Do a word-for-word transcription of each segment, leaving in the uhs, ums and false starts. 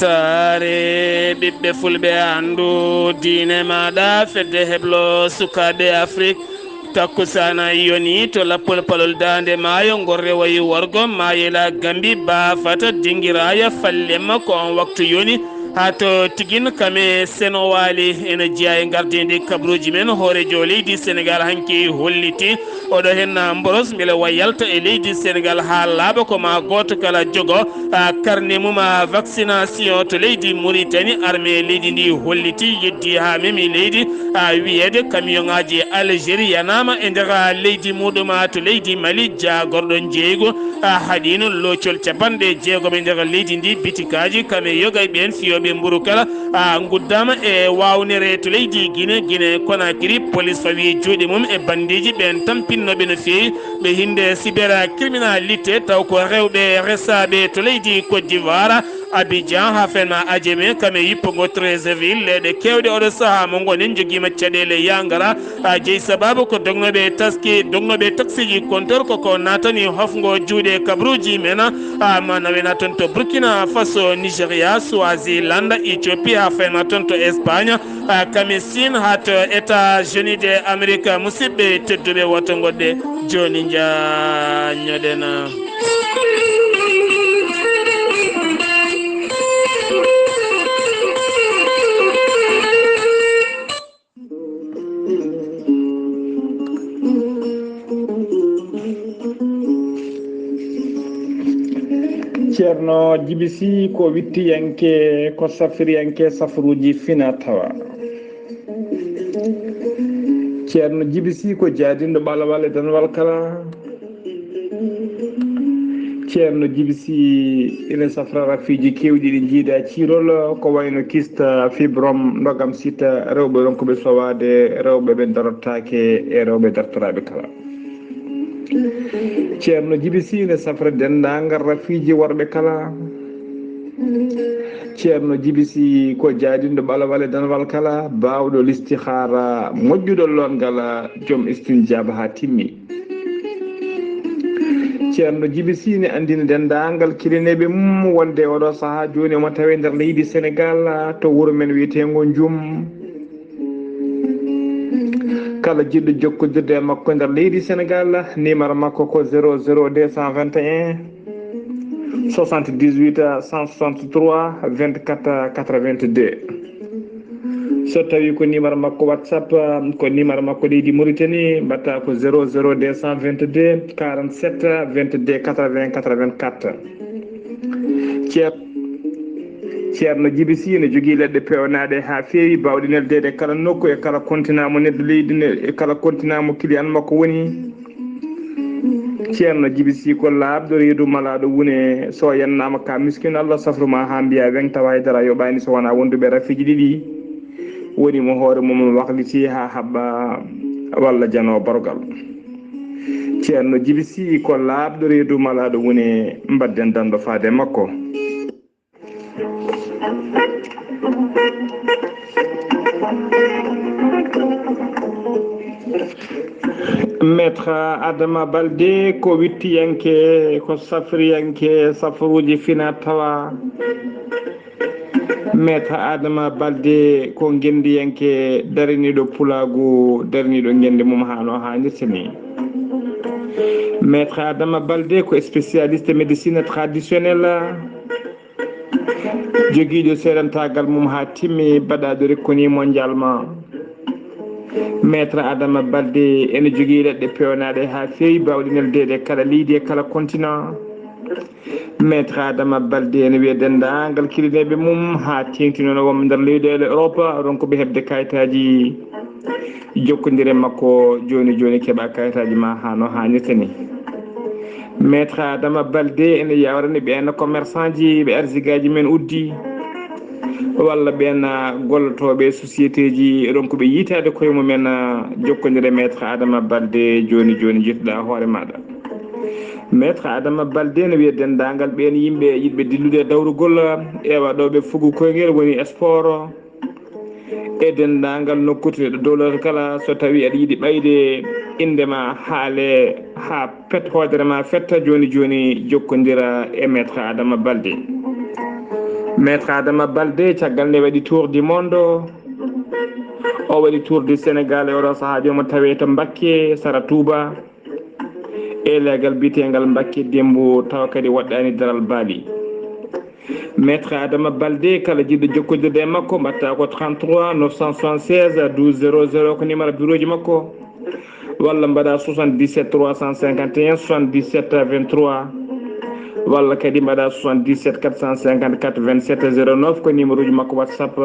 Taare ɓiɓɓe fulɓe, anndu diine maaɗa, fedde heblo sukaaɓe Afrik. Takkusaana yoni to lappol palol daande maayo ngol rewayi wargo maayela Gambi baafata dingiraaya fallema ko on waktu yoni. Haa to tigin kame seno waali ene jeyaa e ngardiindi kabruuji men. Hooreejo leydi Senegaal hanki holliti oɗo hen mboros mbele wa yalta e leydi Senegaal haa laaɓa ko ma gooto kala jogo a karne mum a vaccination to leydi Mauritanie. Armée leydi ndi holliti yeddi haa memi leydi a wiyeede camion ŋaaji Algérie yanaama e nder leydi muɗum a to leydi Mali. Jaagorɗo njeeygu a haɗino loocol capanɗe jeegom e nder leydi ndi. Bitikaaji kame yoga e ɓeen fiyooɓe mburu kala a nguddaama e waawnere to leydi Guinée. Guinée Conakry, police fawi juuɗe mum e banndeeji ɓeen tampinnooɓe no feewi. Ɓe hinde cybercriminalité, taw ko rewɓe resaaɓe to leydi Côte d'Ivoire, Abidjan, haa fen ma Adjamé, kame yippugo Treichville. Leyɗe keewɗe oɗo sahaa mo ngonen jogiima caɗeele yangara. A jeyi sababu ko dognooɓe taski, dognooɓe taksiji kontor ko ko naatani hofngo juuɗe kabruuji men. A ma nawena toon to Burkina Faso, Nigeria, Swaziland, Éthiopie, haa fen ma toon to Espagne. A kame Siin haa to États-Unis de Amérique. Musidɓe tedduɓe, woto ngoɗɗe jooni njaññoɗen. Ceerno Jibi Sih ko wittiyanke, ko safriyanke safruuji fina tawa. Ceerno Jibi Sih ko jaadinɗo ɓalawal e danwal kala. Ceerno Jibi Sih ina safra rafiiji keewɗi ɗi njiida ciirol, ko wayno kista, fibrom, ndogam sita, rewɓe ronkuɓe sowaade, rewɓe ɓe darotaake e rewɓe dartoraaɓe kala. Ceerno Jibi Sih ina safra denndaangal rafiiji worɓe kala. Ceerno Jibi Sih ko jaadinɗo ɓalawal e danwal kala, baawɗo listihaara, moƴƴuɗo loongal, joom istinjaaba haa timmi. Ceerno Jibi Sih ne anndina denndaangal kilineeɓe mum wonde oɗo sahaa jooni omo tawe nder leydi Senegaal to wuro men wiyeteengo Njum. Kala jiɗɗo jokkondirde e makko nder leydi Senegaal, numéro makko ko zéro zéro deux cent vingt et un, soixante-dix-huit, cent soixante-trois, vingt-quatre, quatre-vingt-deux. So tawi ko numéro makko WhatsApp, ko numéro makko leydi Mauritanie, mbatta ko zéro zéro deux cent vingt-deux, quarante-sept, vingt-deux, quatre-vingts, quatre-vingt-quatre. Ceer-, Ceerno Jibi Sih ne jogii leɗɗe peewnaaɗe haa feewi, baawɗe neldeede e kala nokku, e kala continent mo neɗɗo leydi ne, e kala continent mo client makko woni. Ceerno Jibi Sih ko laaɓɗo reedu malaaɗo wune, so yannaama ka miskin, Allah safru ma haa mbiya weŋ, tawa haydara yoɓaani so wonaa wonduɓe rafiiji ɗiɗi. Woni mo hoore mum wakliti haa haɓɓa walla jano borgal. Ceerno Jibi Sih ko laaɓɗo reedu malaaɗo wune, mbadden danndo faade makko. Maître Adama Balde ko wittiyanke, ko safriyanke, safruuji fina tawa. Maître Adama Balde ko ngenndiyanke dariniiɗo pulaagu, dariniiɗo ngenndi mum haa no haanirta ni. Maître Adama Balde ko spécialiste médecine traditionnelle, jogiiɗo seedantaagal mum haa timmi, baɗaaɗo reconnu mondialement. Maître Adama Balde ene jogii leɗɗe peewnaaɗe haa feewi, baawɗe neldeede e kala leydi, e kala continent. Maître Adama Balde ene wiya denndaangal kilineeɓe mum haa teeŋti noon wonɓe nder leyɗeele Europe, ronkuɓe heɓde kayitaaji, jokkondire makko jooni jooni, keɓa kayitaaji ma haa no haanirta ni. Maître Adama Balde ene yawrani ɓeen commerçant ji, ɓe arsigaaji men uddi, walla ɓeen gollotooɓe société ji, ronkuɓe yiytaade koye mumen, jokkondire Maître Adama Balde jooni jooni, njettuɗaa hoore maaɗa. Maître Adama Balde ne wiya denndaangal ɓeen yimɓe yiɗɓe dillude e dawrugol, ewa ɗo ɓe fugu koyngel woni sport, e denndaangal nokkuuje ɗo dowlata kala, so tawi aɗa yiɗi ɓeyde innde ma haale haa pet hoodere ma fetta, jooni jooni jokkondira e Maître Adama Balde. Maître Adama Baldé, caggal nde waɗi tour du monde, o waɗi tour du Sénégal e oɗo sahaa, jomo tawe to Mbakke, sara Touba. E leegal biyetegal Mbakke Dembo, tawa kadi waɗɗani daral baali. Maître Adama Baldé, kala jiɗɗo jokkodirde e makko, mbatta ko trente-trois neuf cent soixante-seize douze zéro zéro, ko numéro bureau ji makko. Walla mbaɗa soixante-dix-sept trois cent cinquante et un soixante-dix-sept vingt-trois, walla kadi mbaɗa soixante-dix-sept quatre cent cinquante-quatre vingt-sept zéro neuf, ko numéro ji makko WhatsApp.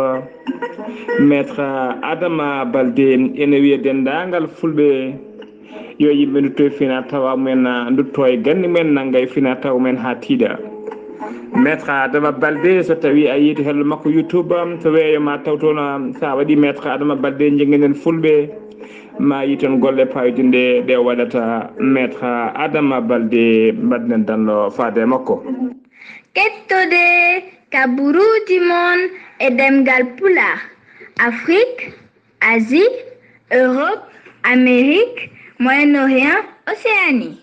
Maître Adama Baldé ene wiya denndaangal Fulɓe yo yimɓe ndutto e fina tawa mumen, ah, ndutto e ganni mumen, nannga e fina tawa mumen haa tiiɗa. Maître Adama Baldé, so tawi a yiiti hello makko YouTube, am, so weeyo ma taw toon, am, sa waɗi Maître Adama Baldé, jengenen Fulɓe, ma yi toon golle payodinɗe ɗe waɗata Maître Adama Baldé, mbaɗnen danno faade e makko. Kettode kaburuuji mon e ɗemngal Pulaar, Afrique, Asie, Europe, Amérique, Moyen-Orient, Océanie.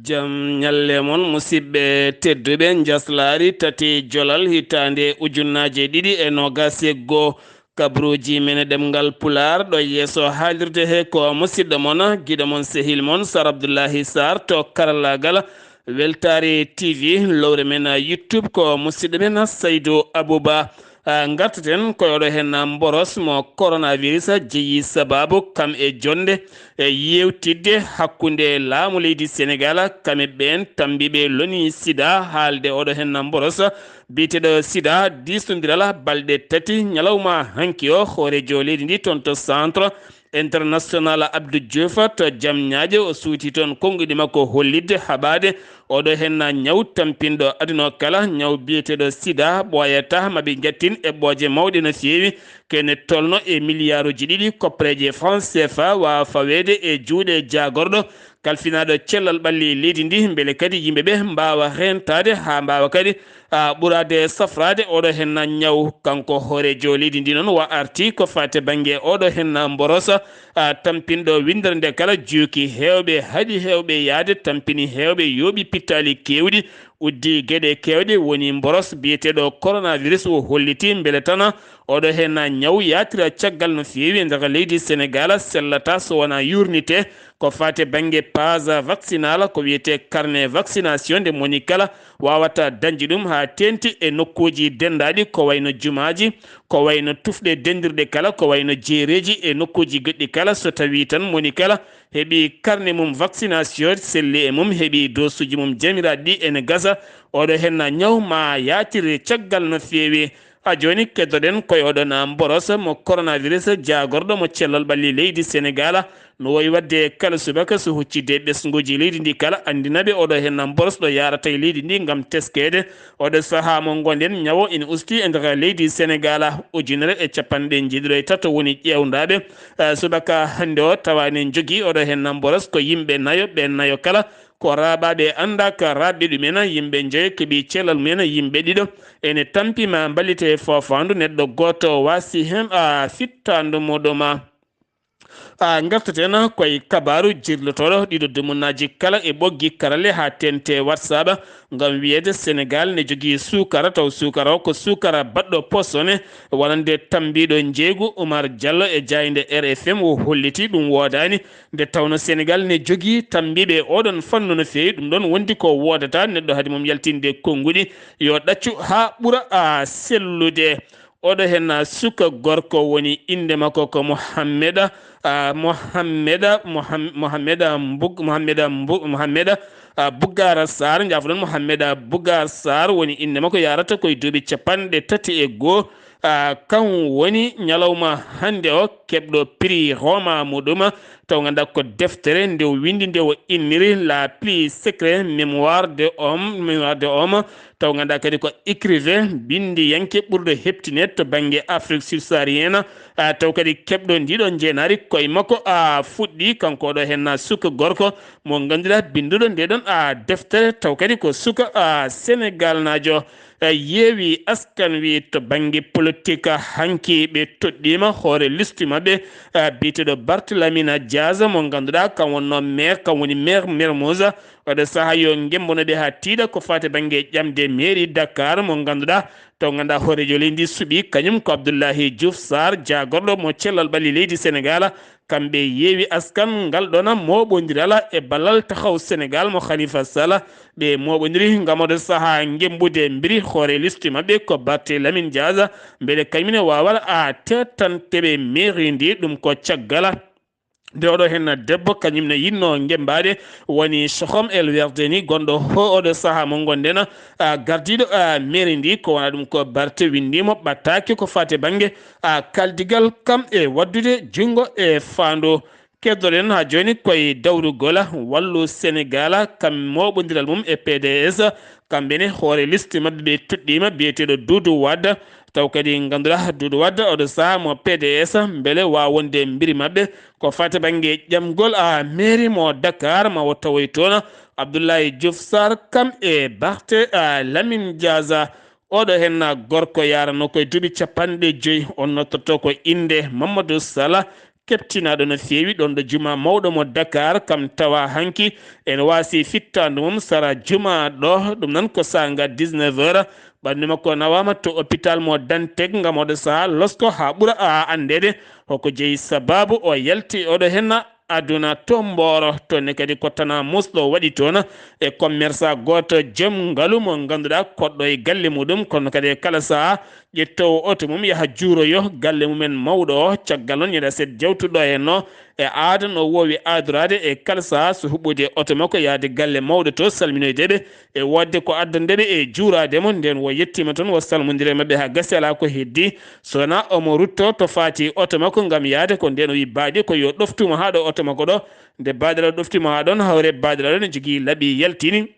Jam ñalle mon, musidɓe tedduɓe, njaslaari tati jolal hitaande ujunnaaje ɗiɗi e noogaas e goo. Kabaruuji men e ɗemngal Pulaar ɗo yeeso haalirde he ko musidɗo mon, giɗo mon, sehil mon, Sar Abdullahi Sarr to karallaagal Weltaare T V, lowre men YouTube ko musidɗo men Saydu Abuba. Ah, ngartaten ko e oɗo hen mboros mo coronavirus jeyi sababu kam e jonde e yewtidde hakkunde laamu leydi Senegal, kam e ɓeen tambiiɓe loni sida, haalde oɗo hen mboros biyeteeɗo sida, diisondiral balɗe tati ñalawma hanki o, hooreejo leydi ndi toon to centre international Abdou Diouf to Jamñaaje, o suuti toon konnguɗi makko hollitde haɓaade oɗo hen ñaw tampinɗo aduna o kala, ñaw biyeteeɗo sida, ɓooyata maɓe ngattin eɓɓooje mawɗe no feewi, kene tolno e miliyaaruuji ɗiɗi koppareeje franc C F A, waawa faweede e juuɗe jaagorɗo kalfinaaɗo cellal ɓalli leydi ndi, mbele kadi yimɓe ɓe mbaawa reentaade haa mbaawa kadi, a, ɓuraade safraade oɗo hen ñaw. Kanko hooreejo leydi ndi noon wa arti ko faati bannge oɗo hen mboros, a, tampinɗo winndere nde kala, juuki heewɓe, haɗi heewɓe yahde, tampini heewɓe, yooɓi pittaali keewɗi, uddi geɗe keewɗe, woni mboros biyeteeɗo coronavirus o holliti mbele tan oɗo hen ñaw yaatira caggal no feewi e nder leydi Senegal, sellata so wonaa yuurnite. Ko faati bannge pass vaccinal, ko wiyetee carnet vaccination, nde moni kala waawata dañde ɗum haa teeŋti e nokkuuji denndaaɗi, ko wayno jumaaji, ko wayno tufɗe denndirɗe kala, ko wayno jeereeji e nokkuuji goɗɗi kala. So tawii tan moni kala heɓi carnet mum vaccination, selli e mum, heɓi doosuuji mum jamiraaɗi ɗi ene gasa, oɗo hen ñaw ma yaatir caggal no feewi. Haa jooni, keddoɗen ko e oɗon mboros mo coronavirus jaagorɗo mo cellal ɓalli leydi Senegal. No woyi waɗde kala subaka so huccitde ɓesnguuji leydi ndi kala, anndina ɓe oɗo hen mboros ɗo yaarata e leydi ndi ngam teskeede. Oɗo sahaa mo ngonɗen, ñaw o ina usti e nder leydi Senegal. Ujunere e capanɗe njeeɗiɗo e tato woni ƴeewndaaɓe, eh, subaka hannde o, tawa ene njogii oɗo hen mboros ko yimɓe nayo, ɓe nayo kala ko raaɓaaɓe anndaaka raaɓɓe ɗumen, yimɓe njoyo keɓi cellal mumen, yimɓe ɗiɗo ene tampi ma mballite e foofaandu, neɗɗo gooto waasi heen, a, fittaandu muɗum. A, ngartaten ko e kabaaru jirlotooɗo ɗiɗo dumunnaaji kala e ɓoggi karalle haa teeŋti e WhatsApp ngam wiyeede Senegal ne jogii suukara, taw suukara o ko suukara baɗɗo posone, wonande tambiiɗo njeeygu Umar Diallo e jaaynde R F M o holliti ɗum woodaani. Nde tawnoo Senegal ne jogii tambiiɓe oɗon fannu no feewi, ɗum ɗoon wondi ko woodata neɗɗo hade mum yaltinde konnguɗi, yo ɗaccu haa ɓura, a, sellude. Oɗo hen, a, suka gorko woni innde makko ko Mohammeda, a, Mohammeda, Moham-, Mohammeda Mbug-, Mohammeda Mbu-, Mohammeda, a, Bugara Sarr, njaafo ɗon, Mohammeda Bugara Sarr woni innde makko, yarata ko e duuɓi capanɗe tati e goo. A, kan woni ñalawma hannde o keɓɗo prix Roma muɗum, taw ngannduɗaa ko deftere nde o winndi, nde o inniri La plus secret mémoire de homme, mémoire de homme, taw ngannduɗaa kadi ko écrivain, binndiyanke ɓurɗo heɓtineede to bannge Afrique subsaharienne, a, taw kadi keɓɗo ndiɗo njeenaari koye makko, a, fuɗɗi kanko oɗo hen suka gorko mo ngannduɗaa binnduɗo nde ɗon, a, deftere, taw kadi ko suka, a, Senegal naajo. Eh, Yeewi Askan Wi to bannge politik, hanki ɓe toɗɗiima hoore listu maɓɓe, eh, biyeteeɗo Barthélémy Dias. Diaz mo ngannduɗaa kam wonno maire, kam woni maire Mermoz. Oɗo sahaa yo ngemmbono ɓe haa tiiɗa ko faati bannge ƴamde mairie Dakar mo ngannduɗaa, taw ngannduɗaa hooreejo leydi suɓii kañum ko Abdoulaye Diouf Sarr, jaagorɗo mo cellal ɓalli leydi Senegal. Kamɓe yeewi askan ngal ɗona mooɓondiral e ballal taxaw Senegal mo Khalifa Sall. Ɓe mooɓondiri ngam oɗo sahaa ngemmbude mbiri hoore liste maɓɓe ko Barthe Lamine Diaz, mbele kañum ne waawa a teetante ɓe mairie ndi, ɗum ko caggal nde oɗo henna debbo kañum ne yinno ngemmbaade woni Soham El Werdeni, gonɗo ho oɗo sahaa mo ngonɗen, a, gardiiɗo, a, mairie ndi, ko wona ɗum ko Barthe winndimo ɓattaaki ko faati bannge, a, kaldigal kam e waɗdude junngo e faandu. Keddoɗen haa jooni koye dawrugol Wallu Senegal kam mooɓondiral mum e P D S. Kamɓe ne hoore liste maɓɓe ɓe tuɗɗiima biyeteeɗo Doudou Wade. Taw kadi ngannduɗaa Doudou Wade oɗo sahaa mo P D S mbele waawa wonde mbiri maɓɓe ko faati bannge ƴamgol a mairie mo Dakar ma o tawoy toon Abdoulaye Diouf Sarr kam e Barthe a Lamine Diaz. Oɗo henna gorko yaranoo koye duuɓi capanɗe joyi, on noddoto ko innde Mamadou Sala, keɓtinaaɗo no feewi ɗon ɗo juma mawɗo mo Dakar, kam tawa hanki ene waasi fittaandu mum sara juma ɗo, ɗum noon ko saanga dix-neuf heures. Ɓanndu makko nawaama to hôpital mo Dantec ngam oɗo sahaa losko haa ɓura a anndeede hoko jeyi sababu o yalti oɗo henna aduna to Mboro. Toon ne kadi ko Tana Musɗo waɗi toon e commerçant gooto joom ngalu mo ngannduɗaa koɗɗo e galle muɗum, kono kadi e kala sahaa ƴettoowo oto mum yaha juuroyo galle mumen mawɗo o. Caggal noon ñande aset jawtuɗo en o e aada no woowi aadoraade e kala sahaa so huɓɓodi e oto makko yahde galle mawɗo to salminoyde ɓe e woodde ko addande ɓe e juuraade mo. Nden o yettiima toon o salmondiri e maɓɓe haa gasi alaa ko heddi. So wonaa omo ruttoo to faati oto makko ngam yahde ko ndeen o wiyi baaɗi ko yo ɗoftumo haa ɗo oto makko ɗo. Nde baaɗiraaɗo ɗoftiimo haa ɗoon, hawre baaɗiraaɗo ne jogii laɓi yaltini.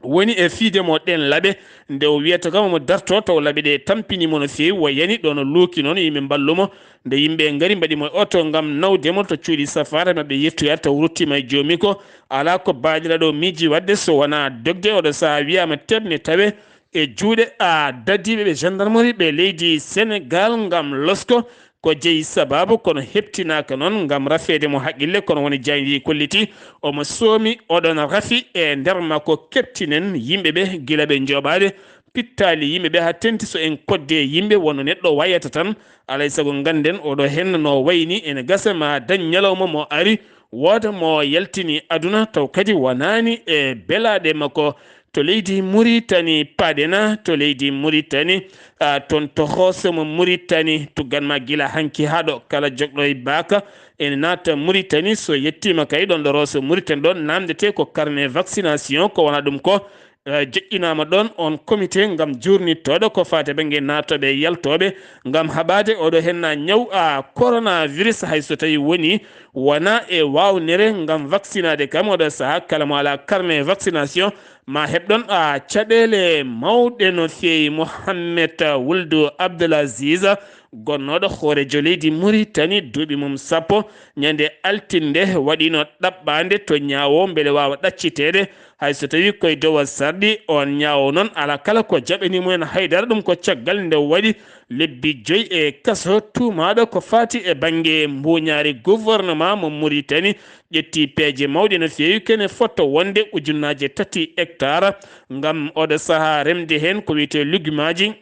Woni e fiyde mo ɗeen laɓe, nde o wiyata kam omo dartoo taw laɓe ɗe tampinii mo no feewi, o yani ɗoon o luuki noon yimɓe mballu mo. Nde yimɓe ngari mbaɗi mo e oto ngam nawde mo to cuuɗi safaara maɓɓe yettoyaade taw ruttiima e joomi ko alaa ko baaɗiraaɗo miiji waɗde so wonaa dogde oɗo sahaa wiyaama teɓne tawe e juuɗe a dadiiɓe ɓe gendarmerie ɓe leydi Senegal ngam losko ko jeyi sababu kono heɓtinaaka noon ngam rafeede mo haqqille kono woni jaayndiɗi kolliti omo soomi oɗon rafi e nder makko keɓtinen yimɓe ɓe gila ɓe njooɓaade pittaali yimɓe ɓe haa tenti so en kodde yimɓe wonno neɗɗo wayata tan alay sago ngannden oɗo henna no wayni ene gasa ma dañ ñalawma mo ari wooda mo yaltini aduna taw kadi wanaani e belaaɗe makko to leydi Muritani paɗena to leydi Muritani a toon to hoosemo Muritani tuggan ma gila hanki haa ɗo kala jogɗo e baaka ene naata Muritani so yettiima kay ɗoon ɗo rooso Muritani ɗoon namdete ko carnet vaccination ko wona ɗum ko joƴƴinaama ɗoon oon comité ngam juurnittooɗo ko faati bannge naatooɓe e yaltooɓe ngam haɓaade oɗo henna ñaw a coronavirus hay so tawi woni wona e waawnere ngam vaccinaade kam oɗo sahaa kala mo alaa carnet vaccination ma heɓ ɗoon a caɗeele mawɗe no feewi. Mohammed Wuldu Abdulaziz gonnooɗo hooreejo leydi Muritani duuɓi mum sappo ñande altinde waɗiino ɗaɓɓaande to ñaawo mbele waawa ɗacciteede hay so tawii koye dowal sarɗi oon ñaawo noon alaa kala ko jaɓanii mumen haydara ɗum ko caggal nde waɗi lebbi joyi e kaso tuumaaɗo ko faati e bannge mbuuñaari gouvernement mo Muritani ƴetti peeje mawɗe no feewi kene fotto wonde ujunnaaje tati hectare ngam oɗo sahaa remde heen ko wiyetee lugumaaji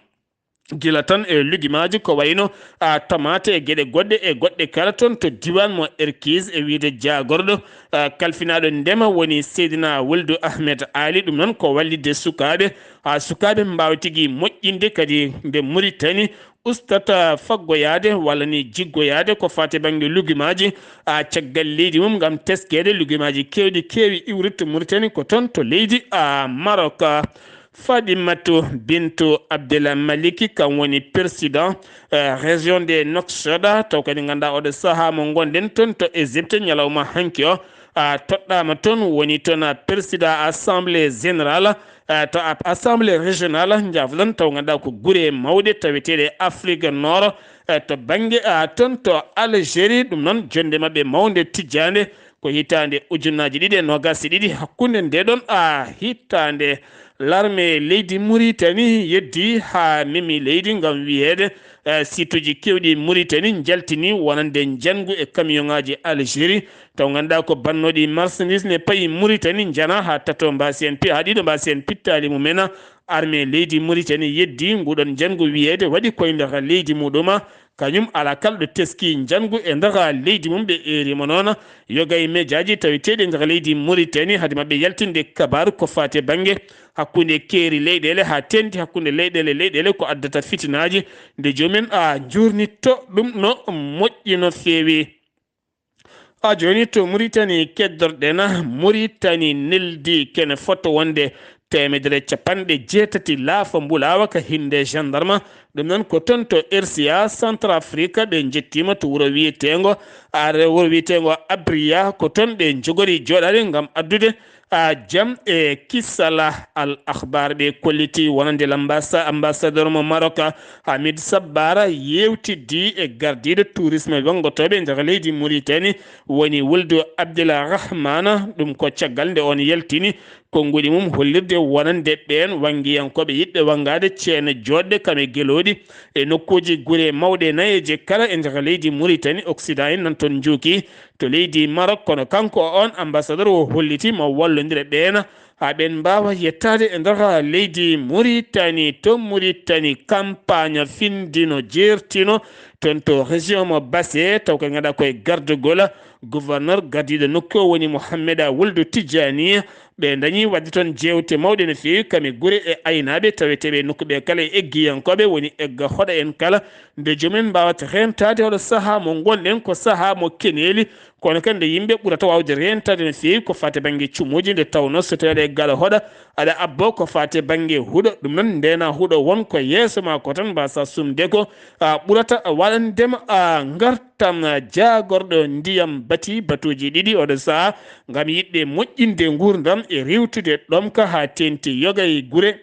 gila tan e lugumaaji ko wayno a tamaate e geɗe goɗɗe e goɗɗe kala toon to diiwaan mo Erkis e wiyde jaagorɗo a kalfinaaɗo ndema woni Seydina Wuldu Ahmed Ali ɗum noon ko wallitde sukaaɓe haa sukaaɓe mbaawa tigi moƴƴinde kadi nde Muritani ustata faggoyaade walla ni jiggoyaade ko faati bannge lugumaaji a caggal leydi mum ngam teskeede lugumaaji keewɗi keewi iwrude to Muritani ko toon to leydi a Maroc. Fadimatu Bintu Abdel Maliki kam woni président eh, région de Nouakchott taw kadi ngannduɗaa oɗo sahaa mo ngonɗen toon to Égypte ñalawma hanki o a toɗɗaama toon woni toon a président assemblée générale a to a- assemblée régionale njaafo-ɗon taw ngannduɗaa ko gure mawɗe taweteeɗe Afrique Nord eh, to bannge a toon to Algérie ɗum noon jonnde maɓɓe mawnde tijjaande ko hitaande ujunnaaji ɗiɗi e noogaas e ɗiɗi hakkunde nde ɗon a hitaande larme leydi Muritani yeddi haa memi leydi ngam wiyeede eh, site uji keewɗi Mauritanie njaltini wonande njanngu e camion ŋaaji Algérie, taw ngannduɗaa ko bannooɗi marchandise ne payi Mauritanie, njana haa tato mbaasi en pi-, haa ɗiɗo mbaasi en pittaali mum en. Armée leydi Mauritanie yeddi nguɗon njanngu wiyeede waɗi koye nder leydi muɗum. Kañum alaa kala ɗo teski njanngu e nder leydi mum, ɓe eerima noon yoga e mejaaji taweteeɗi e nder leydi Mauritanie, hade maɓɓe yaltinde kabaaru ko faati e bannge hakkunde keeri leyɗeele haa teeŋti hakkunde leyɗeele, leyɗeele ko addata fitinaaji. Nde joomum en a njuurnitto ɗum no moƴƴi no feewi. A jooni to Mauritanie keddorɗen, Mauritanie neldi kene fotto wonde teemedere capanɗe jeetati laafa mbulaawa ka hinnde gendarme. Ɗum noon ko toon to R C A Centrafrique, ɓe njettiima to wuro wiyeteengo, are wuro wiyeteengo Abriya, ko toon ɓe njogori jooɗaade ngam addude a jam e kisala. Al Akhbar ɓe kolliti wonande lambasa-, ambassadeur mo Maroc, Hamid Sabbara, yewtiddi e gardiiɗo tourisme wanngotooɓe nder leydi Mauritanie, woni Wuldu Abdillah Rahmana. Ɗum ko caggal nde on yaltini konnguɗi mum hollirde wonande ɓeen wanngiyankooɓe yiɗɓe wanngaade ceene jooɗɗe kam e gelooɗi e nokkuuji gure mawɗe nayeeje kala e nder leydi Mauritanie Occident en nan toon njuuki. To leydi Maroc, kono kanko on ambassadeur o holliti mo wallondire ɓeen haa ɓeen mbaawa yettaade e nder leydi Mauritanie. To Mauritanie, campagne findino jeertino toon to région mo Basse, taw ko ngannduɗaa koye gardugol gouverneur gardiiɗo nokku o woni Mouhamed Wuldu Tijani. Ɓe ndañi waɗde toon jeewte mawɗe no feewi, kam e gure e aynaaɓe taweteeɓe e nokku ɓe kala e eggiyankooɓe woni egga hoɗa en kala, nde joomum en mbaawata reentaade oɗo sahaa mo ngonɗen, ko sahaa mo keneeli, kono kadi nde yimɓe ɓurata waawde reentaade no feewi ko faati bannge cumuuji, nde tawnoo so tawii aɗa egga aɗa hoɗa, aɗa abboo ko faati bannge huɗo. Ɗum noon, ndeenaa huɗo won ko yeeso maa ko tan mbaasa sumde ko, a, ɓurata waɗandema, a, ngartam, a, jaagorɗo ndiyam bati batuuji ɗiɗi oɗo sahaa ngam yiɗde moƴƴinde nguurndam e riiwtude ɗomka haa teeŋti yoga e gure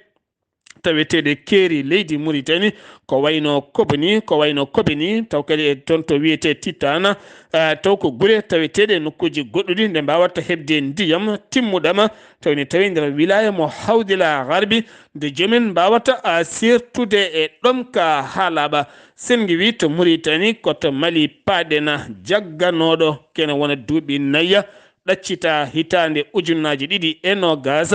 taweteeɗe keeri leydi Mauritanie, ko wayno Kobani, ko wayno Kobani, taw kadi e toon to wiyetee Titana, ah, taw ko gure taweteeɗe e nokkuuji goɗɗuɗi nde mbaawata heɓde ndiyam timmuɗam, taw ene tawi nder wilaya mo Hawdila Garbi, nde joomum en mbaawata, ah, seertude e ɗomka haa laaɓa. Sen ngiwii to Mauritanie, ko to Mali paaɗen, jagganooɗo kene wona duuɓi nayi, ɗaccitaa hitaande ujunnaaji ɗiɗi e noogaas,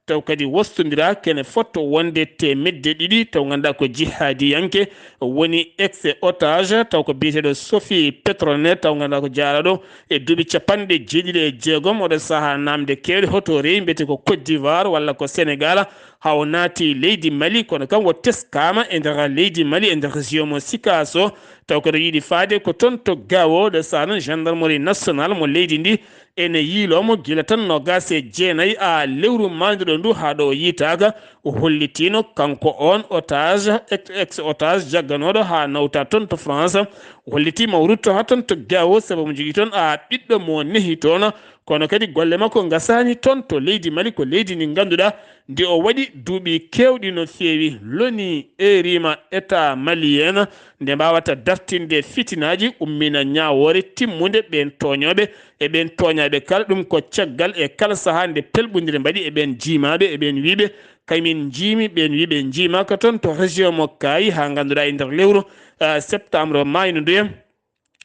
taw kadi wostondiraa kene fotto wonde teemedde ɗiɗi, taw ngannduɗaa ko jihaadiyanke woni ex-otage, taw ko biyeteeɗo Sophie Petronet, taw ngannduɗaa ko jaaraaɗo e duuɓi capanɗe jeeɗiɗi e jeegom, oɗo sahaa naamnde keewɗe, hoto rewi mbiyetee ko Côte d'Ivoire walla ko Sénégal, haa o naati leydi Mali, kono kam o teskaama e nder leydi Mali, e nder région mo Sikasso, taw kadi o yiɗi faade ko toon to Gao, ɗo sahaa noon gendarmerie nationale mo leydi ndi ene yiiloo mo gila tan noogaas e jeenayi a lewru maayduɗo ndu haa ɗo o yiytaaka. O hollitiino kanko oon otage, ex, ex-otage jagganooɗo haa nawta toon to France. O hollitiima o rutto haa toon to Gao sabu mo jogii toon a ɓiɗɗo mo nehi toon. Kono kadi golle makko ngasaani toon to leydi Mali, ko leydi ndi ngannduɗaa nde o waɗi duuɓi keewɗi no feewi. Loni eeriima État malien nde mbaawata dartinde fitinaaji, ummina ñaawoore timmunde ɓeen tooñooɓe e ɓeen tooñaaɓe kala. Ɗum ko caggal e kala sahaa nde pelɓondire mbaɗi e ɓeen jiimaaɓe, e ɓeen wiyɓe, kay min njiimi, ɓeen wiyɓe njiimaaka toon to région mo Kaayi, haa ngannduɗaa e nder lewru, ah, septembre maayno ndu en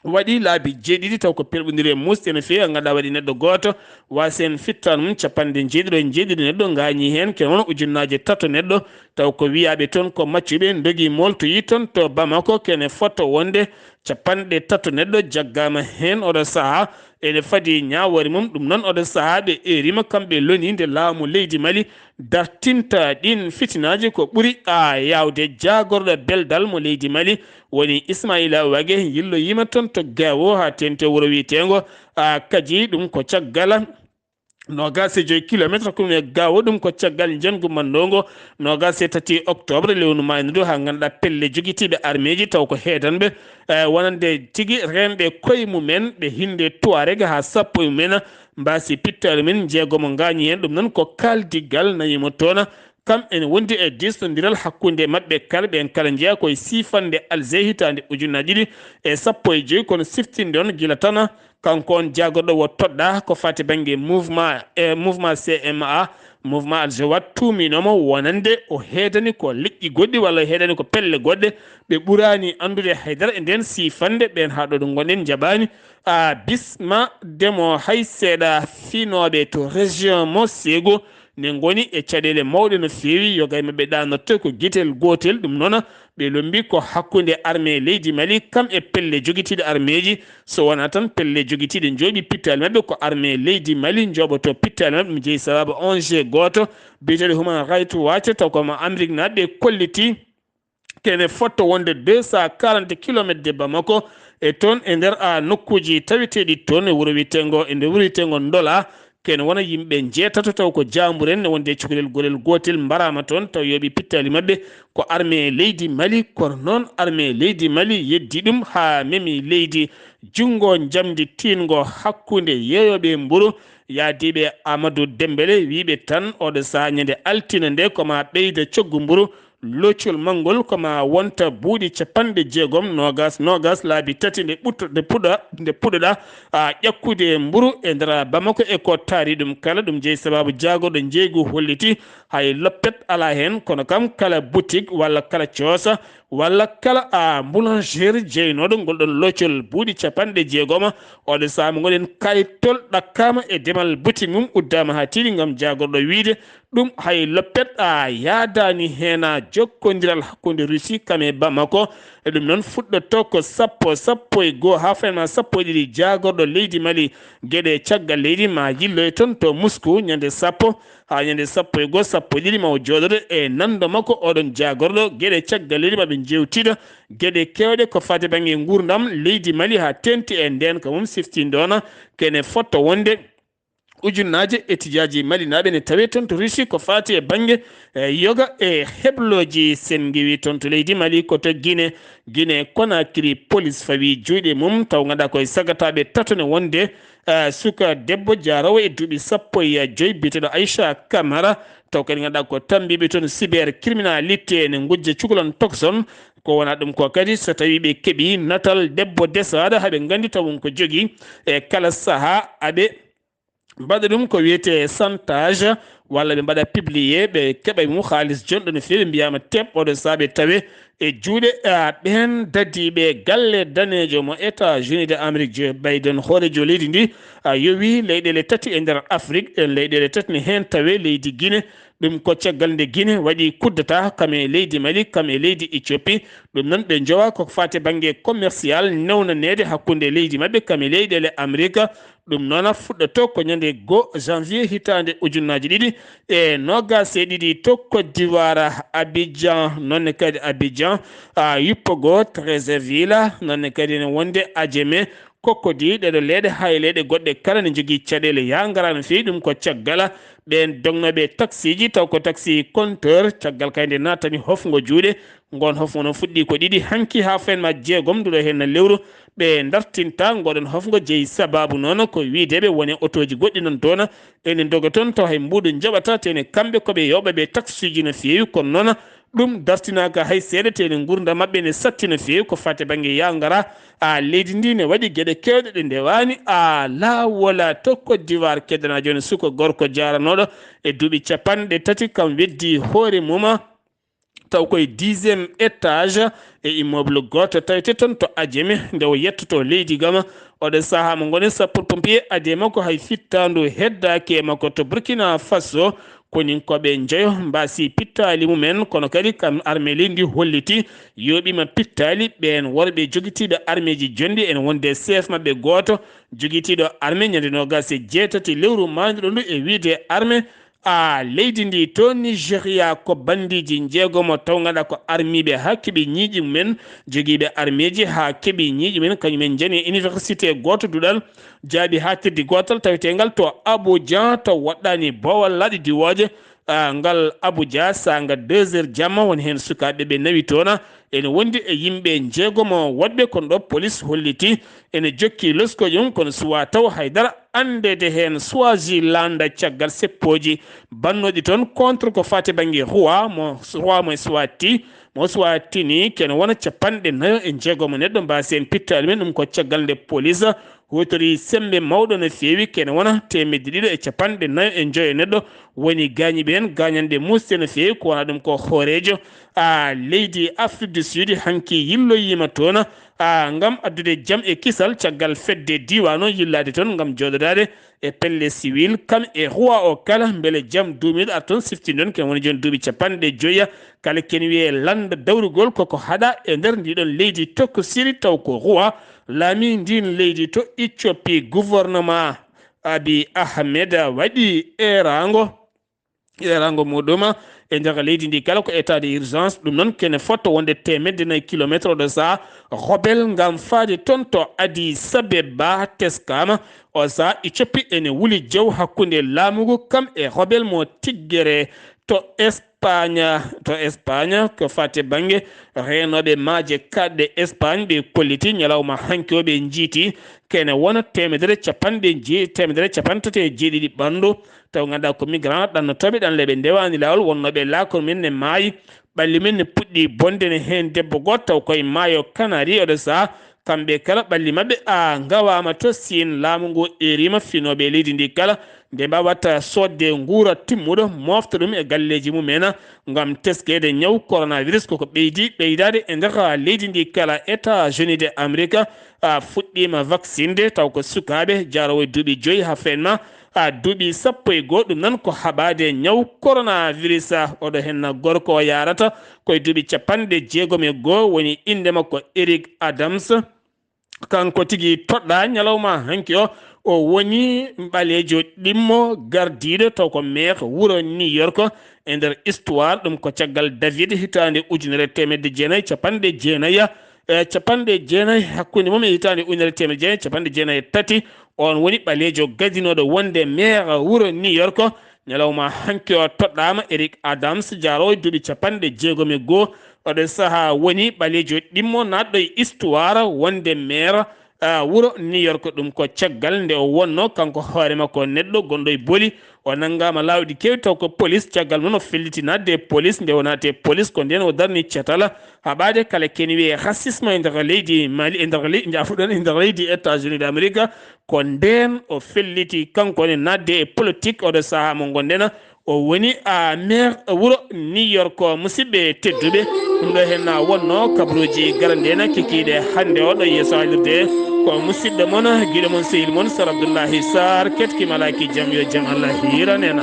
waɗi laabi jeeɗiɗi taw ko pelɓondire muusde no feewi, ngannduɗaa waɗi neɗɗo gooto waasi heen fittaandu mum, capanɗe jeeɗiɗo e jeeɗiɗo neɗɗo ngaañii heen, kene wona ujunnaaje tato neɗɗo, taw ko wiyaaɓe toon ko maccuɓe, ndogi mooltoyi toon to Bamako, kene fotto wonde capanɗe tato neɗɗo jaggaama heen oɗo sahaa, ene fadi ñaawoore mum. Ɗum noon oɗo sahaa ɓe eeriima kamɓe loni nde laamu leydi Mali dartinta ɗiin fitinaaji ko ɓuri a yaawde. Jaagorɗo beldal mo leydi Mali woni Ismaila Wage, yilloyiima toon to Gao haa teeŋti wuro wiyeteengo a Kaji, ɗum ko caggal noogaas e joy kilometre hakkunde Gao, ɗum ko caggal njanngu manndoongo noogaas e tati octobre lewru maaynu ndu, haa ngannduɗaa pelle jogitiiɓe armeeji taw ko heedanɓe, eh, wonande tigi reenɓe koye mumen, ɓe hinnde Tuareg haa sappo e mumen mbaasi pittaali mum, jeegomo ngaañi heen. Ɗum noon ko kaaldigal nayi mo toon. Kam ene wondi e diistondiral hakkunde maɓɓe kala, ɓeen kala njeyaa koye siifannde Alger hitaande ujunnaji ɗiɗi e sappo e joy, kono siftinde on gila tan kanko on jaagorɗo o toɗɗaa ko faati bannge mouvement, e mouvement C M A, Mouvement Al Jawad tuuminoo mo wonande o heedani ko leƴƴi goɗɗi walla o heedani ko pelle goɗɗe. Ɓe ɓuraani anndude haydara e ndeen siifannde. Ɓeen haa ɗo ɗo ngonɗen njaɓaani, a, bismaade mo hay seeɗa. Finooɓe to région mo Ségou ne ngoni e caɗeele mawɗe no feewi. Yoga e maɓɓe ɗaanoto ko gitel gootel. Ɗum noon, ɓe lombi ko hakkunde armée leydi Mali kam e pelle jogitiiɗe armeeji. So wonaa tan pelle jogitiiɗe njooɓi pittaali maɓɓe, ko armée leydi Mali njooɓotoo pittaali maɓɓe. Ɗum jeyi sabaabu O N G gooto biyeteeɗo Human Rights Watch, taw ko mo Amérique naaɓe, kolliti kene fotto wonde deux cent quarante kilomètres de Bamako, e toon e nder, a, nokkuuji taweteeɗi toon e wuro wiyeteengo, e nder wuro wiyeteengo Ndola. Kene wona yimɓe njeetato taw ko jaamburen, ne wonde e cukalel gorel gootel mbaraama toon, taw yooɓi pittaali maɓɓe ko armée leydi Mali. Kono noon armée leydi Mali yeddi ɗum haa memi leydi. Junngo njamndi tiiɗngo hakkunde yeeyooɓe mburu, yaadiiɓe Amadou Dembélé, wiiɓe tan oɗo sahaa ñande altine nde ko ma ɓeyda coggu mburu. Loocol manngol ko ma wonta buuɗi capanɗe jeegom, noogas, noogas, laabi tati nde ɓutto-, nde puɗa-, nde puɗoɗaa, a, ƴakkude mburu e nder Bamako e ko taari ɗum kala. Ɗum jeyi sabaabu jaagorɗo njeeygu holliti hay loppet alaa heen, kono kam kala boutique walla kala coosa walla kala, a, boulangerie jeynooɗo ngol ɗon loocol buuɗi capanɗe jeegoma, oɗo sahaa mo ngonɗen, kayitol ɗakkaama e demal boutique mum, uddaama haa tiiɗi ngam jaagorɗo wiide ɗum hay loppet a yaadaani heen. A, jokkondiral hakkunde Russie kam e Bamako, e ɗum noon fuɗɗoto ko sappo, sappo e goo haa fayma sappo e ɗiɗi. Jaagorɗo leydi Mali geɗe caggal leydi ma yilloy toon to Moscou ñande sappo haa ñande sappo e goo, sappo e ɗiɗi ma o jooɗoto e nanndo makko oɗon jaagorɗo geɗe caggal leydi ma ɓe njeewtida geɗe keewɗe ko faati bannge nguurndam leydi Mali haa teeŋti e ndeenka mum. Siftindoona kene fotto wonde ujunnaaje etidiyaaji malinaaɓe ne tawee toon to Russie ko faati e bannge, e, yoga e heblooji. Sen ngiwii toon to leydi Mali ko to Guinée, Guinée Conakry, police fawii juuɗe mum taw ngannduɗaa koye sagataaɓe tato ne wonde, e, suka debbo jaaroowo e duuɓi sappo e joy biyeteeɗo Aïcha Camara, taw kadi ngannduɗaa ko tammbiiɓe toon cybercriminalité ne ngujja cukalon tokson. Ko wonaa ɗum ko kadi so tawii ɓe keɓii natal debbo desaaɗo haa ɓe nganndi taw won ko jogii, e kala sahaa aɓe mbaɗa ɗum ko wiyetee chantage, walla ɓe mbaɗa publier, ɓe keɓa e mum haalis jonɗo no feewi, mbiyaama teɓ oɗo sahaa ɓe tawe e juuɗe, a, ɓeen dadiiɓe galle daneejo mo États-Unis de Amérique, Joe Biden, hooreejo leydi ndi, a, yowi leyɗeele tati e nder Afrik. Ɗeen leyɗeele tati ne heen tawe leydi Guinée. Ɗum ko caggal nde Guinée waɗi coup d'État kam e leydi Mali, kam e leydi Éthiopie. Ɗum noon ɓe njowa ko faati bannge commercial, newnaneede hakkunde leydi maɓɓe kam e leyɗeele Amerika. Ɗum noon fuɗɗoto ko ñande goo janvier hitaande ujunnaaji ɗiɗi e noogaas e ɗiɗi to Côte d'Ivoire, Abidjan, noon ne kadi Abidjan, a, yuppo goo Treichville, noon ne kadi ne wonde Adjamé, Cocody, ɗeɗo leyɗe haa e leyɗe goɗɗe kala ne njogii caɗeele yaa ngaraa no feewi. Ɗum ko caggal ɓeen dognooɓe taksiiji, taw ko taxi compteur, caggal kay nde naatani hofngo juuɗe. Ngoon hofngo noon fuɗɗii ko ɗiɗi hanki haa feen ma jeegom nduɗo heen na lewru. Ɓe ndartinta ngoɗon hofngo jeyi sabaabu noon ko wiideɓe wone otooji goɗɗi noon toon ene ndoga toon taw hay mbuuɗu njoɓata, tene kamɓe ko ɓe yooɓaɓe taksiiji no feewi, kono noon ɗum dartinaaka hay seeɗa, tene nguurndam maɓɓe ne satti no feewi ko faati bannge yaa ngaraa. A, leydi ndi ne waɗi geɗe keewɗe ɗe ndewaani. A, laawol to Côte d'Ivoire, keddanaa jooni suka gorko jaaranooɗo e duuɓi capanɗe tati, kam weddi hoore mum taw koye dixième étage e immeuble gooto tawete toon to Adjamé, nde o yettoto leydi gam. Oɗo sahaa mo ngoni sapeur pompier adi e makko hay fittaandu heddaaki e makko. To Burkina Faso, koninkooɓe njoyo mbaasi pittaali mumen, kono kadi kam armée leydi ndi holliti yooɓiima pittaali ɓeen worɓe jogitiiɓe armeeji jonɗi, ene wonde chef maɓɓe gooto jogitiiɗo armée ñande noogaas e jeetati lewru maayduɗo ndu e wiyde armée a leydi ndi. To Nigeria, ko bandiiji njeegomo taw ngannduɗaa ko armiiɓe haa keɓi ñiiƴi mumen, jogiiɓe armeeji haa keɓi ñiiƴi mumen, kañumen njani e université gooto duɗal jaaɓi haa keddi gootal taweteengal to Abuja, taw waɗɗaani boowal laaɗi diwooje, a, ngal Abuja, saanga deux heures jamma, won heen sukaaɓe ɓe nawi toon, ene wondi e yimɓe njeegomo woɗɓe, kono ɗo police holliti ene jokki loskooji mum, kono suwaa taw haydara anndeede heen. Swaziland, caggal seppooji bannooɗi toon contre ko faati bannge roi mo, roi mo Swati, mo Swatini, kene wona capanɗe nayo e njeegomo neɗɗo mbaasi heen pittaali men, ɗum ko caggal nde police huutorii semmbe mawɗo no feewi, kene wona teemedde ɗiɗo e capanɗe nayo e njoyo neɗɗo woni gaañiiɓe heen, gaañanɗe muusɗe no feewi, ko wona ɗum ko hooreejo, a, leydi Afrique du Sud hanki yilloyiima toon, a, ngam addude jam e kisal caggal fedde diiwaan o yillaade toon ngam jooɗodaade e pelle siwil, kam e huwa o kala, mbele jam duumiiɗo ar toon siftindon, ken woni jooni duuɓi capanɗe joya, kala ken wiyee lannda dawrugol koko haɗa e nder ndiɗon leydi tokosiri, taw ko huwa laami ndin leydi to Ethiopie. Gouvernement Abiy Ahmed waɗi eeraango, eeraango muɗum e nder leydi ndi kala ko état d'urgence. Ɗum noon kene fotto wonde teemedde nayi kilometre oɗo saha hobel ngam faade toon to Addis Abeba teskaama. O saha Ethiopie ene wuli jaw hakkunde laamu ngu kam e hobel mo tiggere to Espagne. To Espagne, ko faati bannge reenooɓe maaje kaaɗɗe Espagne, ɓe kolliti ñalawma hanki o, ɓe njiiti kene wona teemedere capanɗe jee-, teemedere capantati e jeeɗiɗi ɓanndu, taw ngannduɗaa ko migrant ɗannotooɓe ɗan le ɓe ndewaani laawol, wonnooɓe laakol men ne maayi, ɓalli men ne puɗɗi bonde, ne heen debbo gooto taw koye maayo Kanari. Oɗo saha kamɓe kala ɓalli maɓɓe a ngawaama to Siin. Laamu ngu eeriima finooɓe leydi ndi kala nde mbaawata soodde nguura timmuɗo, moofta ɗum e galleeji mum en ngam teskeede ñaw coronavirus. Koko ɓeydi ɓeydaade e nder leydi ndi kala. États-Unis de Amérique a fuɗɗiima vaccinde taw ko sukaaɓe jaaroowo e duuɓi joyi haa fenma a duuɓi sappo e goo. Ɗum noon ko haɓaade ñaw coronavirus. Oɗo heen gorko o yaarata koye duuɓi capanɗe jeegom e goo, woni innde makko Eric Adams. Kanko tigi toɗɗaa ñalawma hanki o, o woni ɓaleejo ɗimmo gardiiɗo taw ko maire wuro New York e nder histoire. Ɗum ko caggal David hitaande ujunere teemedde jeenayi capanɗe jeenayi e capanɗe jeenayi, hakkunde mum e hitaande ujunere teemedde jeenayi capanɗe jeenayi e tati. On woni ɓaleejo gadinooɗo wonde maire wuro New York. Ñalawma hanki o toɗɗaama Eric Adams, jaaroowo duuɓi capanɗe jeegom e goo. Oɗo saha woni ɓaleejo ɗimmo naatɗo e histoire wonde maire, ah, wuro New York. Ɗum ko caggal nde o wonno kanko hoore makko neɗɗo gonɗo e boli. O nanngaama laawɗi keewɗi taw ko police. Caggal mum o felliti naatde e police. Nde o naati e police ko ndeen o darni catal haɓaade kala kene wiyee racisme e nder leydi Mali, e nder ley-, njaafo-ɗon, e nder leydi États-Unis d'Amérique. Ko ndeen o felliti kanko ne naatde e politique. Oɗo saha mo ngonɗen o woni a maire wuro New York. Musidɓe tedduɓe, ɗum ɗo heen na wonno kabaruuji garande na kikiiɗe hannde oɗo yeeso haalirde. Ko musidɗo mon, giɗo mon, sehil mon, Sar Abdullahi Sar, ketki malaaki jam, yo jam Allah hiiran en.